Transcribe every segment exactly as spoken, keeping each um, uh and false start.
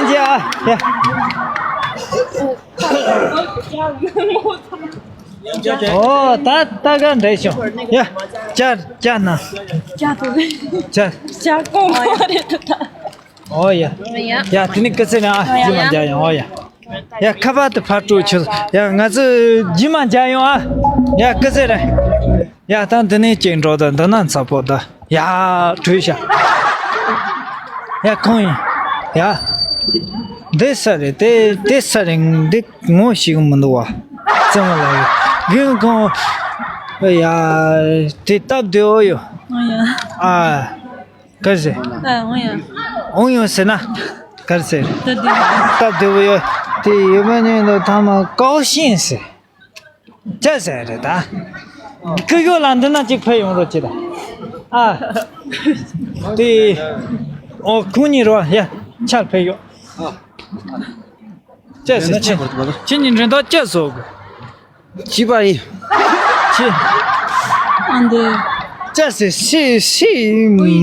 ཡ་ཡ། ཨོ་ད་ད་ག་འདྲ་བྱུང་། ཡ། ཅར་ཅར་ན། ཅར་དུ། ཅར། ཅར་གོ་མ་རེད་ད། ཨོ་ཡ། ཡ། ཡ་དེ་ནི་སྐུ་ཚེ་ན་ཨ་རྗེས་མ་མཇལ་ཡོང་། ཨོ་ཡ། ཡ་ཁ་པར་དུ་ཕར་སྤྲོད་ཆོག་ཡ་ང་ཚོ་རྗེས་མ་མཇལ་ཡོང་ཨ། ཡ་སྐུ་ཚེ་རིང་། ཡ་ད་འདི་ནས་ཅིག་འགྲོ་ད་འདི་ན་ཚ་པོ་ད། ཡ་བྲོས་ཤག་ཡ་ཁོང་ཡིན། ཡ། འདི་ས་རེད་དེ་དེ་ས་རེད་འདི་ངོ་ཤེས་གི་མི་འདུག་བ། ཙེ་མོ་ལ་ཡོད་གིན་ཁོང་། ཡ། དེ་སྟབས་བདེ་བོ་ཡོད། ཨ་ཡ། ཨ། ག་རེ་ཟེར། ཨ། འོང་ཡ། འོང་ཡོང་ཟེར་ན། ག་རེ་ཟེར། ད་དེ། སྟབས་བདེ་བོ་ཡོད། དེ་ཡོད་མ་ཉན་དུ་ཐ་མ་ཀའོ་ཤིན་ཟེར། ཅི་ཟེར་རེད་ད། ཁྱོད་ཡོད་ལ་འདི་ན་ཅིག་ཕེབས་ཡོང་རོགས་གྱིས་ད། ཨ། དེ། ཨོ་ཁོང་གཉིས་རོ་ཡ། ཆར་ཕེབས་ཡོད། ཅི་ཟེར་ཁྱེད་ཁྱེད་གཉིས་འགྲན་ཐག་ཅི་བཟོ་གི། བྱིས་པ་ཡིན། ཁྱེད། ཨ་འདི། ཅི་ཟེར་སི་སི་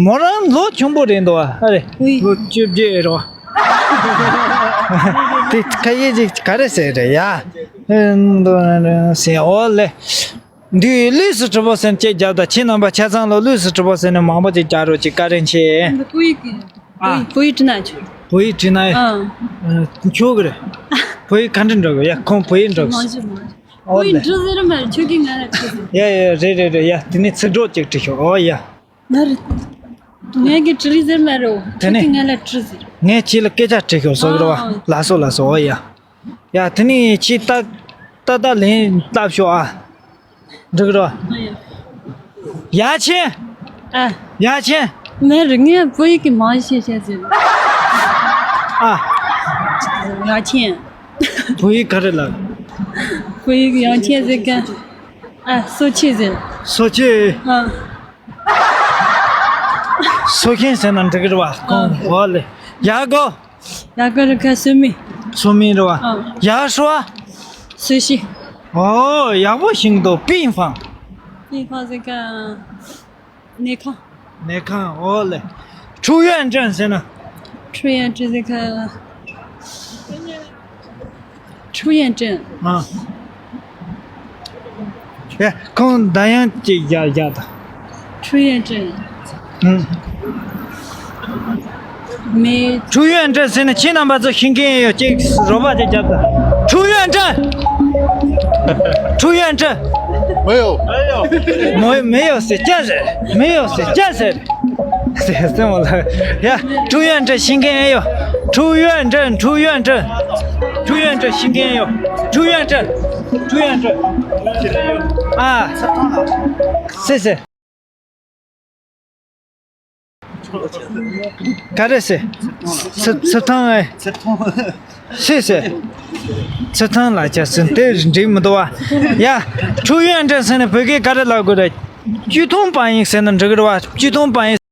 མོ་རང་ལོ་ཆུང་པོ་རེད་འདུག་ཨ་རེད། ལོ་བཅོ་བརྒྱད་རོ། དེ་ཁ་ཡེ་ཅིག་ག་རེ་ཟེར་རེད་ཡ། ཟེར་ཨོ་ལེ། འདི་ལུས་སུ་གྲུབ་པ་ཟེར་ཅེས་བརྒྱབ་དང་ཁྱེད་རྣམ་པ་ཆ་ཚང་ལ་ལུས་སུ་གྲུབ་པ་ཟེར་ནས་མང་པོ་ཅིག་བརྒྱབ་རོགས་ཅིག་བཀའ་དྲིན་ཆེ། འདི་བོད་ཡིག་གི། ཨ། བོད་ཡིག་བྲིས་ན་ཆོག་བོད་ཡིག་བྲིས་ན་ཡ། ཨ། ཆོག་གི་རེད། བོད་ཡིག་ག་འདྲ་འགྲོ་གི་ཡ་ཁོང་བོད་ཡིག་འགྲོ་གི། མ་ཤེས་མ་ཤེས། ཨོ་བོད་ཡིག་ལེ། འབྲི་ཟེར་མ་རེད་ཁྱོད་ཀྱིས་ང་ལ་བྲིས་ཟེར། ཡ་ཡ་རེད་རེད་རེད་ཡ་དེ་ནས་ཚིག་གྲོགས་ཅིག་བྲིས་ཤོག་ཨོ་ཡ། ང་རེད། ངས་ཀྱིས་བྲིས་ཟེར་མ་རེད། དེ་ནས་ཁྱོད་ཀྱིས་ང་ལ་བྲིས་ཟེར། ངས་ཁྱེད་ལ་སྐད་ཆ་དྲི་ཤོག་སོགས་རེད་བ། ཨ། ལགས་སོ་ལགས་སོ་ཨོ་ཡ། ཡ་དེ་ནས་ཁྱེད་ཏག་ཏག་ཏག་ལན་བཏབ་ཤོག་ཨ། འགྲིག་རོ། ཡ་ཆེན། ཨ། ཡ་ཆེན། མེད་རེད་ངས་བོད་ཡིག་གི་མང་ཤེས་བཤད་ཟེར། ཨ། ཡ་ཆེན། བོད་ཡིག་ག་རེ་ལབ། བོད་ཡིག་ཡང་ཆེན་ཟེར་ག་ཨ་སོ་ཆེ་ཟེར། སོ་ཆེ། ཨ། སོ་ཆེན་ཟེར་ན་འགྲིག་རེད་བ། ཨ། གོང་འོག་ལས། ཡ་གོ། ཡ་གོ་རི་ཁ་སོ་མི། སོ་མི་རེད་བ། ཨ། ཡ་ཧྲོ་བ། སོ་ཤི། ཨོ་ཡག་པོ་ཞིག་འདུག་པིན་ཧྥང་། པིན་ཧྥང་ཟེར་ག་ནས་ཁང་། ནས་ཁང་ཨོ་ལེ། ཁྲུའུ་ཡོན་ཀྲེན་ཟེར་ན། ཁྲུའུ་ཡོན་ཀྲེན་ཟེར་ག་ཁྲུའུ་ཡོན་ཀྲེན། ཨ། ཡ། ཁོང་ད་ཡང་ཅིག་རྒྱག་རྒྱག་དང་། ཁྲུའུ་ཡོན་ཀྲེན། ཨུམ། མེད། ཁྲུའུ་ཡོན་ཀྲེན་ཟེར་ནས་ཁྱེད་རྣམ་པ་ཚོ་ཤེས་མཁན་ཡོད་ཅིག་རོགས་པ་ཅིག་རྒྱབ་དང་། ཁྲུའུ་ཡོན་ཀྲེན། ཁྲུའུ་ཡོན་ཀྲེན། མེད་ཡོད། མེད་ཡོད་ཟེར་ཅི་ཟེར། མེད་ཡོད་ཟེར་ཅི་ཟེར། ཟེར་ཟེར་མོ་ལ། ཡ། ཁྲུའུ་ཡོན་ཀྲེན་ཤེས་མཁན་ཡོད། ཁྲུའུ་ཡོན་ཀྲེན། ཁྲུའུ་ཡོན་ཀྲེན། ཁྲུའུ་ཡོན་ཀྲེན་ཤེས་མཁན་ཡོད། ཁྲུའུ་ཡོན་ཀྲེན། ཁྲུའུ་ཡོན་ཀྲེན། ཨ། ཟེར་ཟེར། ག་རེ་ཟེར། ཚི་ཚི་ཐང་ཨེ། ཟེར་ཟེར། ཚི་ཐང་ལ་ཆ་ཟིན་དེ་འགྲིག་མི་འདུག་བ། ཡ། ཁྲུའུ་ཡོན་ཀྲེན་ཟེར་ནས་བོད་སྐད་ག་རེ་ལབ་དགོས་རེད། ཅུས་ཐུང་པ་ཡིན་ཟེར་ན་འགྲིག་གི་རེད་བ། ཅུས་ཐུང་པ་ཡིན།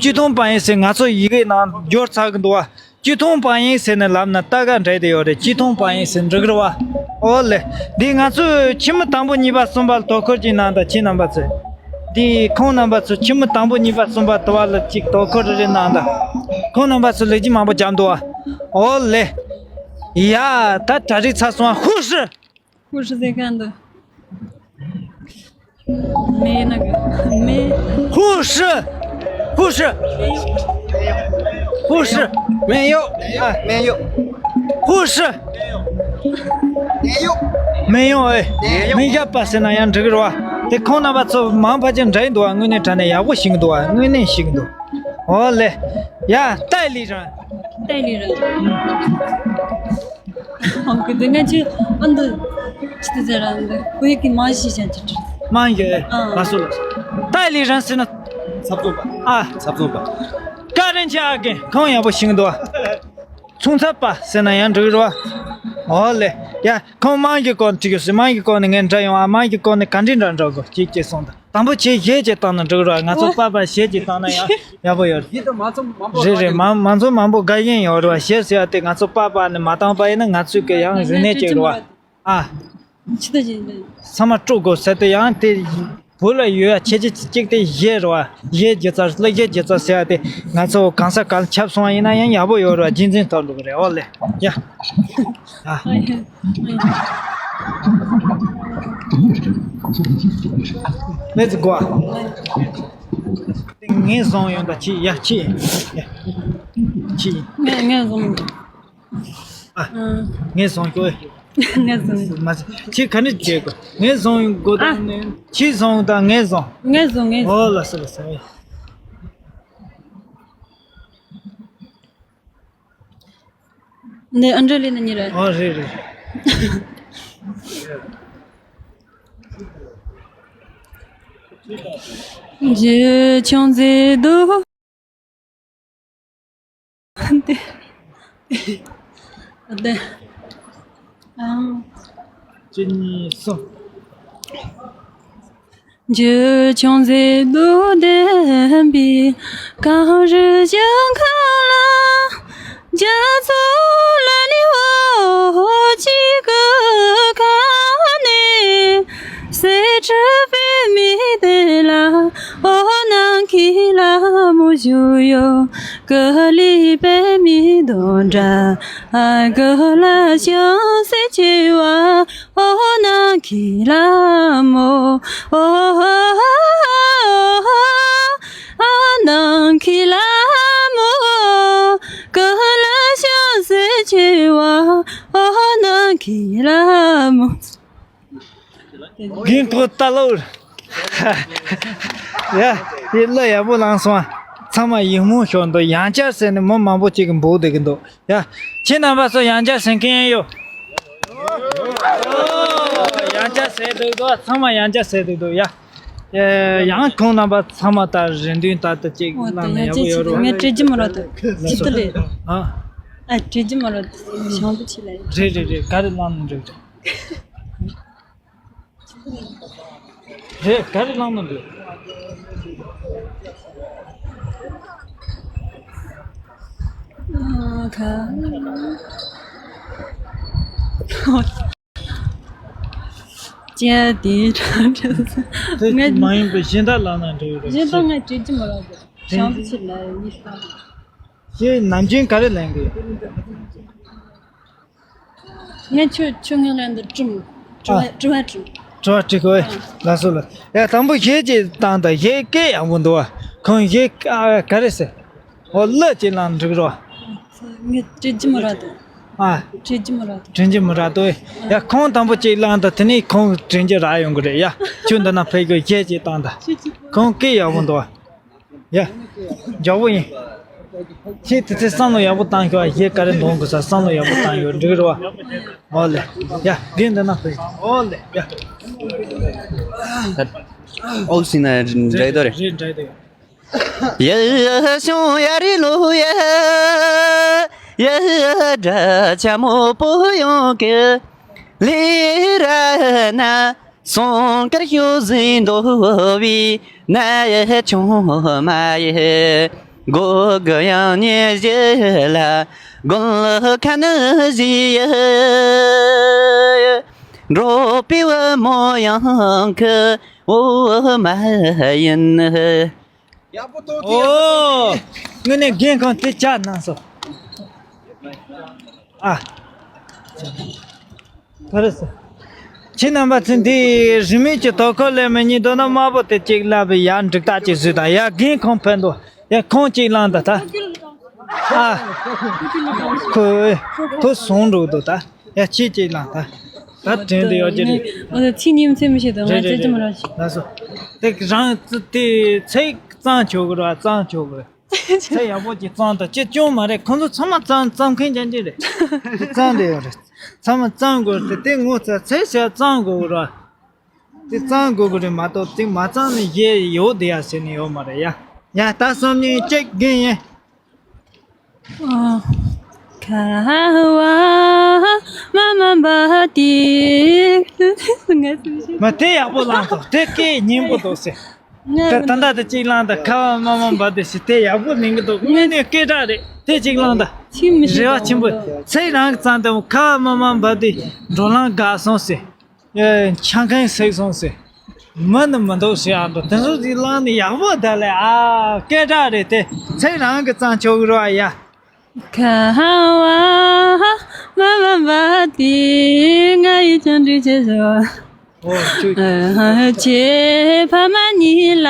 ཅུས་ཐུང་པ་ཡིན་ཟེར་ང་ཚོ་ཡི་གེ་ནང་འབྱོར་ཚར་གི་འདུག་བ། ཅུས་ཐུང་པ་ཡིན་ཟེར་ནས་ལབ་ན་ལྟ་ག་འདྲ་དེ་ཡོད་རེད། ཅུས་ཐུང་པ་ཡིན་ཟེར་འགྲིག་གི་རེད་བ། ཨོ་ལེ། འདི་ང་ཚོས་ཆེན་མོ་དང་པོ་གཉིས་པ་གསུམ་པ་ལ་དོ་ཁུར་ཅིག་གནང་དང་ཁྱེད་རྣམ་པ་ཚོས། འདི་ཁོང་རྣམ་པ་ཚོས་ཆེན་མོ་དང་པོ་གཉིས་པ་གསུམ་པ་དུ་བ་ལ་ཅིག་དོ་ཁུར་རེ་རེ་གནང་དང་། ཁོང་རྣམ་པ་ཚོས་ལེགས་སྐྱེས་མང་པོ་བརྒྱབ་འདུག་བ། ཨོ་ལེ། ཡ། ད་གྲ་སྒྲིག་ཚར་སོང་བ། ཧུ་ཧྲི། ཧུ་ཧྲི་ཟེར་ག་འདུག་མེ་ཡོད་ན་གི་མེ། ཧུ་ཧྲི། ཧུ་ཧྲི། ཧུ་ཧྲི། མེ་ཡོད། ཨ། མེ་ཡོད། ཧུ་ཧྲི། མེ་ཡོད། མེ་ཡོད་ཨེ། མེ་ཡོད། མེ་བཞག་པ་ཟེར་ན་ཡང་འགྲིག་གི་རེད་བ། དེ་ཁོང་རྣམ་པ་ཚོ་མང་ཕལ་ཆེར་འདྲ་ཡི་འདུག་བ། དངོས་གནས་དྲང་གནས་ཡག་པོ་ཞིག་འདུག་བ། དངོས་གནས་ཞིག་འདུག་ཨོ་ལེ། ཡ། ཏའི་ལི་རང་། ཏའི་ལི་རང་། ཨང་ཀི་དེ་ང་ཆེ་ཨ་འདི། ཅི་དེ་ཟེར་ར་འདི་བོད་ཡིག་གི་མང་ཤེས་ཅན་གྱི་དྲི། མང་ཡོད། ཨ། ལགས་སོ་ལགས་སོ། ཏའི་ལི་རང་ཟེར་ན། ཚབ་ཚོང་པ། ཨ། ཚབ་ཚོང་པ། བཀའ་དྲིན་ཆེ་ཨ་རྒན། ཁོང་ཡག་པོ་ཞིག་འདུག་ཨ། ཚོང་ཚབ་པ་ཟེར་ན་ཡང་འགྲིག་རོ། ཨོ་ལེ། ཡ། ཁོང་དམངས་ཀྱི་སྐོར་ནས་དྲི་རྒྱུ་ཟེར། དམངས་ཀྱི་སྐོར་ནས་ངས་འདྲི་ཡོང་ཨ། དམངས་ཀྱི་སྐོར་ནས་ག་འདྲི་འདྲ་འདྲ་དགོས་གཅིག་གཅིག་སོང་དང་། དང་པོ་ཁྱེད་གཞས་ཅིག་བཏང་ན་འགྲིག་རོགས། ང་ཚོ་པ་པ་གཞས་ཅིག་བཏང་ན་ཡང་ཡག་པོ་ཡོད་རེད། ཡིད་དུ་མ་ཚོམ་མང་པོ། རེད་རེད། མང་མང་ཚོམ་མང་པོ་དགའ་བཞིན་ཡོད་རེད་བ། གཞས་ཟེར་ཡ་དེ་ང་ཚོ་པ་པ་ནས་མ་བཏང་པ་ཡིན་ན་ང་ཚོས་གི་ཡང་རིག་གནས་ཅིག་རེད་བ། ཨ། ཅི་ལྟ་ཅི་ལྟ། ཚང་མ་དཀྲུག་དགོས་ཟེར་དེ་ཡང་དེ། བོད་ལ་ཡོད་ཡ་ཁྱད་ཆོས་གཅིག་དེ་གཞས་རེད་བ། གཞས་སྒྱུ་རྩལ། གླུ་གཞས་སྒྱུ་རྩལ་ཟེར་ཡ་དེ་ང་ཚོ་གང་ས་གང་ལ་ཁྱབ་སོང་བ་ཡིན་ན་ཡང་ཡག་པོ་ཡོད་རེད་བ། རྒྱུན་འཛིན་ཐུབ་འགྲོ་གི་རེད། ཨོ་ལེ། ཡ། ཨ། Let's go. ངས་བཟུང་ཡོང་ད་ཁྱི་ཡ་ཁྱི། ཡ། ཁྱི། ངས་ངས་བཟུང་། ཨ། ཨ། ངས་བཟུང་གོ། ངས་བཟུང་། མ་ཟད་ཁྱི་ག་ནས་བྱེད་གོ། ངས་བཟུང་གོ་ཨ། དང་ནས་ཁྱི་བཟུང་དང་ངས་བཟུང་། ངས་བཟུང་། ངས་བཟུང་། ཨོ་ལ་སོ་ལ་སོ། འདི་ཨ་འདྲ་ལས་ན་ཉེ་ར། ཨོ་རེད་རེད། རྗེ་ཆུང་མཛེས་སྡུག་དེ། དེ། ཨང་། གཅིག་གཉིས་གསུམ། རྗེ་ཆུང་མཛེས་སྡུག་ལྡན་པའི་གངས་རི་ཞིང་ཁམས་ལ། རྒྱ་མཚོ་ལ་ནི་འོ་ཅི་གི་ཁ་ནས། གསེར་ཁྲི་པད་མའི་སྟེང་ལ་འོ་ནམ་མཁའི་ལ་མོ་བཞུགས་ཡོད། ག་ལེ་པད་མའི་འདུན་གྲལ་ག་ལ་ཞིང་གསེར་ཆེ་བ། འོ་ནམ་མཁའི་ལ་མོ། འོ་ནམ་མཁའི་ལ་མོ། ག་ལ་ཞིང་གསེར་ཆེ་བ། འོ་ནམ་མཁའི་ལ་མོ། རྒན་ཁོ་ལྟ་ལོ། ཡ། དེ་གླུ་ཡག་པོ་བླངས་སོང་། ཚང་མ་ཡིད་སྨོན་ཤོར་འདུག་ཡང་བསྐྱར་ཟེར་ནས་མི་མང་པོ་ཅིག་གིས་འབོད་བསྡད་ཀྱི་འདུག་ཡ། ཁྱེད་རྣམ་པ་ཚོ་ཡང་བསྐྱར་ཟེར་མཁན་ཡོད། ཡང་བསྐྱར་ཟེར་འདུག་འདུག་ཚང་མ་ཡང་བསྐྱར་ཟེར་འདུག་འདུག་ཡ། ཡང་ཁོང་རྣམ་པ་ཚང་མ་ད་རེ་འདུན་ད་ལྟ་ཅིག་བླངས་ན་ཡག་པོ་ཡོད་རེད། ངས་སྤྲད་རྒྱུ་མ་རེད་དོ། ཅི་ལྟ་ལེ། ཨ། ཨ། སྤྲད་རྒྱུ་མ་རེད་དོ། བྱང་བུ་ཆེ་ལ། རེད་རེད་རེད། ག་རེ་བླངས་ན་འགྲིག་རེད། ག་རེ་བླངས་ན་འགྲིག་ཨ། ག་ཅན་དེ་དྲན་དྲན་དེ་ངས་མ་ཡིན་པའི་གཞན་དག་ལབ་ན་འགྲིག་རེད། གཞན་དག་ངས་བྲིས་ཀྱི་མ་རེད། བྱང་བུ་ཆེ་ལ་ཡིན་ས། ཁྱེད་ནམ་རྒྱུན་ག་རེ་ལེན་གི། ངས་ཆུ་ཆུ་ངན་ལེན་དུ་བྲིམ། དྲི་ཨ། བ་དྲི་བ་བྲིམ། དྲི་བ་དྲི་གོ། ཨ། ལགས་སོ་ལགས། ཡ་དང་པོ་གཞས་ཅིག་བཏང་དང་། གཞས་སྐད་ཡག་པོ་འདུག་བ། ཁོང་གཞས་ཨ་ག་རེ་ཟེར། འོ་གླུ་ཅིག་བླངས་འགྲིག་རོགས། ངས་དྲི་རྒྱུ་མ་རེད་དོ། ཨ། དྲི་རྒྱུ་མ་རེད་དོ། དྲི་རྒྱུ་མ་རེད་དོ། ཡ་ཁོང་དང་པོ་ཅིག་བླངས་དང་། དེ་ནས་ཁོང་དྲི་རྒྱུ་རག་ཡོང་གི་རེད། ཡ་ཁྱོད་འདི་ན་ཕེབས་གི་གཞས་ཅིག་བཏང་དང་། ཁོང་སྐད་ཡག་པོ་འདུག་བ། ཡ། མགྱོགས་པོ་ཡིན། ཁྱེད་དེ་ཚེ་བསམ་བློ་ཡག་པོ་བཏང་ཤོག་གཞས་ག་རེ་འདོན་དགོས་ས་བསམ་བློ་ཡག་པོ་བཏང་ཡོད་འགྲིག་རེད་བ། ཨོ་ལེ། ཡ་རྒན་འདི་ན་ཕེབས། ཨོ་ལེ། ཡ། ཨོལ་སི་ན་འདྲ་དོ་རེད། རེད་འདྲ་དོ། ཡ་ཤོང་ཡ་རི་ལོ་ཡ། ཡ་དྲ་ཆ་མོ་པོ་ཡོང་གི་ལི་ར་ན། སོང་དཀར་ཞོ་ཟིན་འདོ་བའི་ནས་ཆུང་མ་ཡི། སྒོ་གི་ཡང་ཉེ་ཞི་ལ་དགོན་ཁ་ནི་ཞི་ཡི། འགྲོ་པའི་བུ་མོ་ཡང་ཁི་འོ་མ་ཡིན། ཡག་པོ་འདུག་ཨོ། དངོས་གནས་རྒན་ཁོང་དེ་ཅག་གནང་སོང་། ཨ། ག་རེ་ཟེར། ཁྱེད་རྣམ་པ་ཚོས་འདི་རིན་མེད་ཀྱི་དོ་ཁུར་ལས་མི་ཉན་འདུག་ན་དམར་པོ་དེ་གཅིག་བསླབ་པའི་ཡར་འགྲིག་རྟགས་ཅིག་བཟོས་དང་། ཡ་རྒན་ཁོང་ཕན་འདུག་ཡ་ཁོང་གཅིག་བླངས་དང་ད། ཨ། ཁོ་ཁོ་སོང་འགྲོ་འདུག་ད། ཡ་ཁྱེད་གཅིག་བླངས་ད། ད་དྲན་དུ་ཡོད་ཀྱི་རེད། ཨོ་ད་ཚིག་ཉིན་མཚན་མི་ཤེས་དང་། ང་རེད་རེད་ཅེས་ཅི་མ་རེད། རང་ལགས་སོ། དེ་རང་དེ་ཚིག་གཙང་ཆོག་གི་རེད་བ། གཙང་ཆོག་གི་རེད། ཚེ་ཡག་པོ་ཅིག་བཙོང་དང་། ཅི་ཅུང་མ་རེད། ཁོང་ཚོ་ཚང་མ་བཙོང་བཙོང་མཁན་ཅན་ཅིག་རེད། བཙོང་དེ་ཡོད་རེད། ཚང་མ་བཙོང་དགོས་རེད། དེ་ངོ་ཚ་ཚེ་ཞག་བཙོང་དགོས་རེད། དེ་བཙོང་དགོས་ཀྱི་རེད་མ་གཏོགས་དེ་མ་བཙོང་ནས་གཞས་ཡོད་བསྡད་ཡ་ཟེར་ནས་ཡོད་མ་རེད་ཡ། ཡ་ད་སོམ་ཉི་གཅིག་རྒན་ཡིན། ཨ། ཁ་བ་མ་མ་འབབ་དེ། ང་སུ་ཞིག་མ་དེ་ཡག་པོ་བླངས་ཐོག་དེ་སྐད་སྙན་པོ་འདུག་ཟེར། ད་ད་ལྟ་དེ་གཅིག་བླངས་དང་། ཁ་བ་མ་མ་འབབ་དེ་ཞེས་དེ་ཡག་པོ་ལེན་གི་འདུག་དངོས་གནས་སྐད་གྲགས་རེད། དེ་གཅིག་བླངས་དང་། ཚིག་མི་ཤེས། རེ་བ་ཆེན་པོ། ཚིག་རང་གི་བཙོང་དང་། ཁ་བ་མ་མ་འབབ་དེ་འགྲོ་ལམ་འགག་སོང་ཟེར། ཨེ། ཆང་ཁང་བསྲེགས་སོང་ཟེར། མི་ནི་མི་འདུག་ཟེར་ཡག་འདུག་དེ་ཚོ་ཞིག་བླངས་ནས་ཡག་པོ་བསྡད་ལས། ཨ། སྐད་གྲགས་རེད་དེ། ཚེ་རང་གི་གཙང་ཆོག་གི་རོ། ཨ་ཡ། ཁ་བ་མ་མ་འབའ་ཏི། ང་ཡི་ཆུང་འདྲིས་ཆེ་ཟོ། ཨོ་ཆུ། ཨ་ཆེ་ཕ་མ་གཉིས་ལ།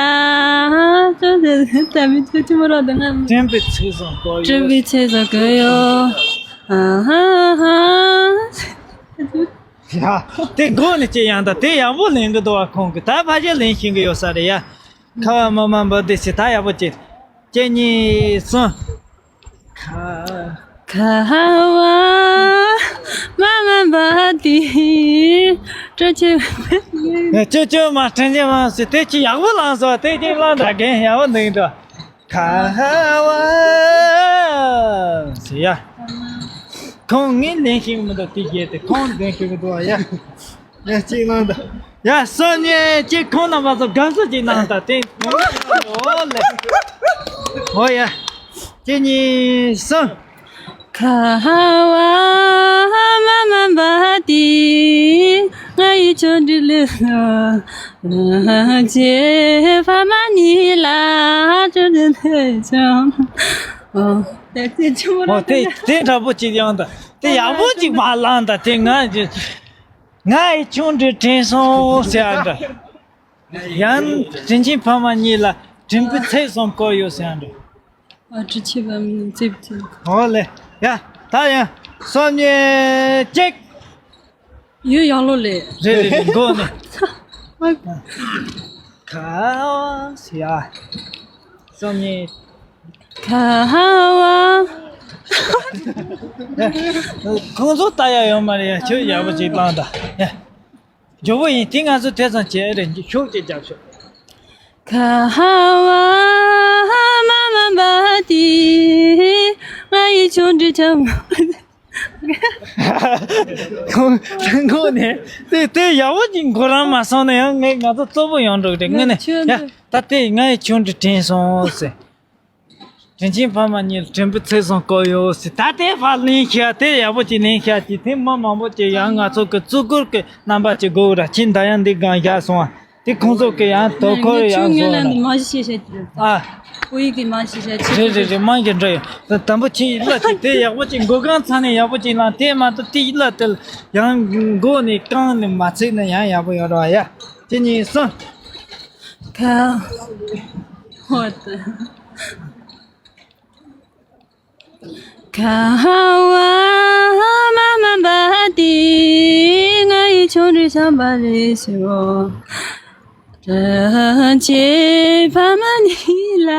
ཅོ་ཟེར་ད་མི་ཆུ་ཆུ་མོ་རོ་དང་ང་། དྲན་པའི་ཚེ་བཟང་གོ་ཡོ། དྲན་པའི་ཚེ་བཟང་གོ་ཡོ། ཨ་ཧ་ཧ། ཡ། དེ་མགོ་ནས་ཅི་ཡང་ད་དེ་ཡག་པོ་ལེན་གི་འདུག་བ། ཁོང་གི་ད་ཕ་ཞེ་ལེན་ཤེས་གི་ཡོད་ས་རེད་ཡ། ཁ་བ་མ་མ་འབའ་ཏི་ཟེར་ད་ཡག་པོ་ཅིག་གཅིག་གཉིས་གསུམ། ཁ། ཁ་བ་མ་མ་འབའ་ཏི། སྤྲོ་ཆེ། ཅོ་ཅོ་མ་དྲན་ཅེ་མ་ཟེར་དེ་ཅི་ཡག་པོ་བླངས་སོང་། དེ་ཅི་བླངས་ད་རྒན་ཡག་པོ་འདུག་འདུག་ཁ་བ་ཟེར་ཡ། ཁོང་ངས་ལེན་ཤེས་མི་འདུག་དེ་རྒྱལ་དེ་ཁོང་ལེན་ཤེས་མི་འདུག་ཡ། ཡ་གཅིག་བླངས་ད། ཡ་སོ་ཉེ་གཅིག་ཁོང་རྣམ་པ་ཚོ་དགའ་བསུ་གཅིག་གནང་ད་དེ། ཨོ་ལེ། ཨོ་ཡ། གཅིག་གཉིས་གསུམ། ཁ་བ་མ་མ་འབའ་ཏི། ང་ཡི་ཆུང་འདྲིས་ལ། ཅེ་ཕ་མ་གཉིས་ལ། ཅོ་ཅོ་ལེ་ཅོ། ཨོ། དེ་ཚེ་ཆུང་མོ་རོ་དེ་དེ་འདྲ་པོ་གཅིག་ཡང་ད་དེ་ཡག་པོ་གཅིག་མ་བླངས་ད་དེ་ང་ང་ཡི་ཆུང་འདྲིས་དྲན་སོང་ཟེར་ཨ་འདྲ། ཡང་དྲིན་ཆེན་ཕ་མ་གཉིས་ལ་དྲན་པའི་ཚེ་བཟང་གོ་ཡོ་ཟེར་ཨ་འདྲ། ཨ་ཀྲི་ཆེ་བ་མིན་ཙེབ་ཙེབ། ཨོ་ལེ། ཡ། ད་ཡང་སོ་ཉེ་གཅིག་ཡོད་ཡག་ལོ་ལེ། རེད་རེད་རེད། མགོ་ནས། ཁ་བ་ཟེར་ཡ། སོ་ཉེ། ཁ་བ། ཁོང་ཚོ་ལྟ་ཡ་ཡོད་མ་རེད་ཡ། ཁྱོད་ཡག་པོ་ཅིག་བླངས་ད་ཡ། མགྱོགས་པོ་ཡིན། དེ་ང་ཚོ་དེ་ཙམ་བྱས་རེད། ཤུགས་ཅིག་རྒྱབ་ཤོག་ཁ་བ་མ་མ་འབའ་ཏི། ང་ཡི་ཆུང་འདྲིས་ཆ་མ། ཁོང་ཁོང་ནས་དེ་དེ་ཡག་པོ་ཅིག་མགོ་རང་མ་སོང་ན་ཡང་ངས་ང་ཚོ་གཙོ་བོ་ཡོང་འགྲོ་གི་རེད། ངས་ནས་ཡ་ད་དེ་ང་ཡི་ཆུང་འདྲིས་དྲན་སོང་ཟེར། དྲིན་ཆེན་ཕ་མ་གཉིས་ལ་དྲན་པའི་ཚེ་བཟང་གོ་ཡོ་ཟེར། ད་དེ་ཕར་ལེན་ཤག་དེ་ཡག་པོ་ཅིག་ལེན་ཤག་ཅིག་དེ་མི་མང་པོ་ཅིག་ཡང་ང་ཚོ་གི་བརྩི་བཀུར་གི་རྣམ་པ་ཅིག་དགོས་ར། ཁྱེད་ད་ཡང་འདི་སྒང་བཞག་སོང་བ། དེ་ཁོང་ཚོ་གི་ཡང་དོ་ཁོར་ཡང་ཁྱོད་ངོས་བཟོ་ལ་འདི་ར། མ་གཞི་ཤེས་བྱ་ཅིག་རེད། ཨ། བོད་ཡིག་གི་མ་གཞི་བྱ་ཅིག་རེད་རེད་རེད། མང་གི་འདྲ་ཡོད། དམ་པོ་ཁྱེད་ཡིག་ལ་ཅིག་དེ་ཡག་པོ་ཅིག་མགོ་སྒང་ཚང་ནས་ཡག་པོ་ཅིག་ལ་དེ་མ་གཏོགས་དེ་ཡིག་ལ་དེ་ཡང་མགོ་ནས་རྐང་ནས་མ་ཚིག་ན་ཡང་ཡག་པོ་ཡོད་ར་ཡ། དེ་གཉིས་སོང་། ཁ། ཧོ་ད། ཁ་བ་མ་མ་འབའ་ཏི། ང་ཡི་ཆུང་འདྲིས་ཆ་མ་ལེ་ཤོ། ཅེ་ཕ་མ་གཉིས་ལ།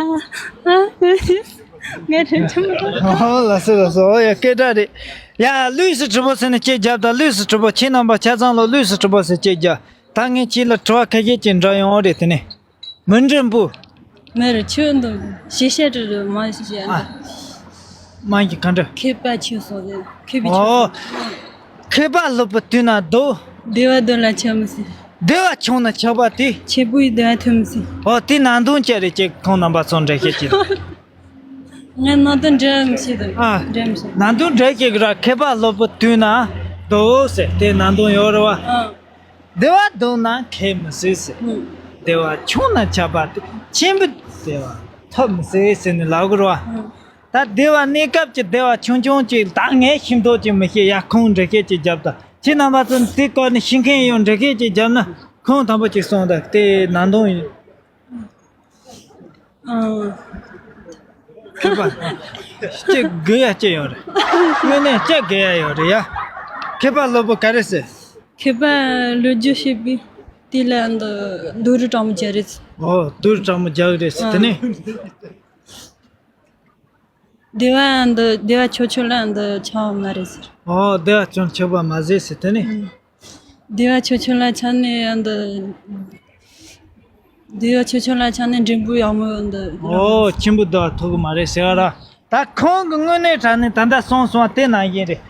ང་དྲན་ཆུང་མོ། ཨོ་ལགས་སོ་ལགས་སོ། ཨོ་ཡ་སྐད་གྲགས་རེད། ཡ་ལུས་སུ་གྲུབ་པོ་ཟེར་ནས་སྐད་རྒྱབ་དང་། ལུས་སུ་གྲུབ་པོ། ཁྱེད་རྣམ་པ་ཆ་ཚང་ལོ་ལུས་སུ་གྲུབ་པོ་ཟེར་སྐད་རྒྱབ། ད་ངས་ཁྱེད་ལ་དྲི་བ་ཁ་ཤས་ཅིག་འདྲི་ཡོང་རེད། དེ་ནས། མི་འགྲེང་བུ། མི་རེད། ཁྱོད་འདི་ཤེས་བྱ་དྲི་རུ་མ་ཤེས་བྱ། ཨ། མ་གི་ག་འདྲ། མཁས་པ་ཁྱོད་སོང་ཟེར། མཁས་པའི་ཁྱོད་ཨོ། སོང་། མཁས་པ་སློབ་བུ་དུས་ན་སྡུག་བདེ་བ་དོན་ལ་ཆགས་མི་སྲིད། བདེ་བ་ཆུང་ན་ཆགས་པ་དེ། ཆེན་པོའི་བདེ་བ་ཐོན་མི་སྲིད། ཨོ་དེ་ནང་དོན་ཅི་རེད་ཅེས་ཁོང་རྣམ་པ་ཚོ་འགྲེལ་བཤད་ཅིག་ང་ནང་དོན་འགྲེལ་མི་ཤེས་དང་། ཨ། འགྲེལ་མི་ཤེས། ནང་དོན་འགྲེལ་བཤད་གི་ར། མཁས་པ་སློབ་བུ་དུས་ན་སྡུག་ཟེར། དེ་ནང་དོན་ཡོད་རེད་བ། ཨ། བདེ་བ་སྡུག་ན་མཁས་མི་སྲིད་ཟེར། ཨུ། བདེ་བ་ཆུང་ན་ཆགས་པ་དེ། ཆེན་པོའི་བདེ་བ་ཐོབ་མི་སྲིད་ཟེར་ནས་ལབ་གི་རེད་བ། ཨུ། ད་བདེ་བ་གནས་སྐབས་ཀྱི་བདེ་བ་ཆུང་ཆུང་ཅིག་ད་ངས་ཤེས་མདོག་ཅིག་མི་ཤེས་ཡ། ཁོང་འགྲེལ་བཤད་ཅིག་རྒྱབ་དང་། ཁྱེད་རྣམ་པ་ཚོ་དེ་སྐོར་ནས་ཤེས་མཁན་ཡོད་འགྲེལ་བཤད་ཅིག་རྒྱབ་ན། ཁོང་དང་པོ་ཅིག་གསུངས་དང་། དེ་ནང་དོན་ཡིན། ཨང་། མཁས་པ། སྐྱེ་དགོས་ཡ་སྐྱེ་ཡོད་རེད། དངོས་གནས་སྐྱེ་དགོས་ཡ་ཡོད་རེད་ཡ། མཁས་པ་སློབ་བུ་ག་རེ་ཟེར། མཁས་པ་ལོ་རྒྱུས་ཤེས་པའི་དེ་ལ་འདི་རྡོ་རུ་གྲང་མོ་རྒྱག་རེད། ཨོ་རྡོ་རུ་གྲང་མོ་རྒྱག་རེད་ཟེར། དེ་ནས། བདེ་བ་འདི་བདེ་བ་ཆུང་ཆུང་ལ་འདི་ཆགས་མ་རེད་ཟེར། ཨོ་བདེ་བ་ཆུང་ཆགས་པ་མ་ཟེར་ཟེར། དེ་ནས། ཨང་། བདེ་བ་ཆུང་ཆུང་ལ་ཆགས་ནས་འདི། བདེ་བ་ཆུང་ཆུང་ལ་ཆགས་ནས་འགྲེང་བུ་ཡག་མོ་འདི། ཨོ་ཆེན་པོ་འདི་ཐོབ་གི་མ་རེད་ཟེར་བ་ར། ད་ཁོང་གི་དངོས་གནས་དྲང་གནས་ད་ལྟ་སོང་སོང་བ་དེ་ནང་བཞིན་རེད།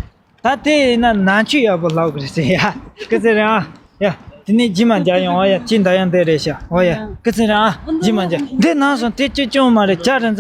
ད་དེ་ཡིན་ན་ནང་ཆོས་ཡག་པོ་ལབ་གི་རེད་ཟེར་ཡ། སྐུ་ཚེ་རིང་ཨ། ཡ། དེ་ནས་རྗེས་མ་མཇལ་ཡོང་ཨ། ཡ། ཅི་འདྲ་ཡང་འདི་རེད་ཤག་ཨོ་ཡ། སྐུ་ཚེ་རིང་ཨ། རྗེས་མ་མཇལ། འདི་ནང་སོང་དེ་ཅི་ཅུང་མ་རེད། ཅ་རེ་འཛིན།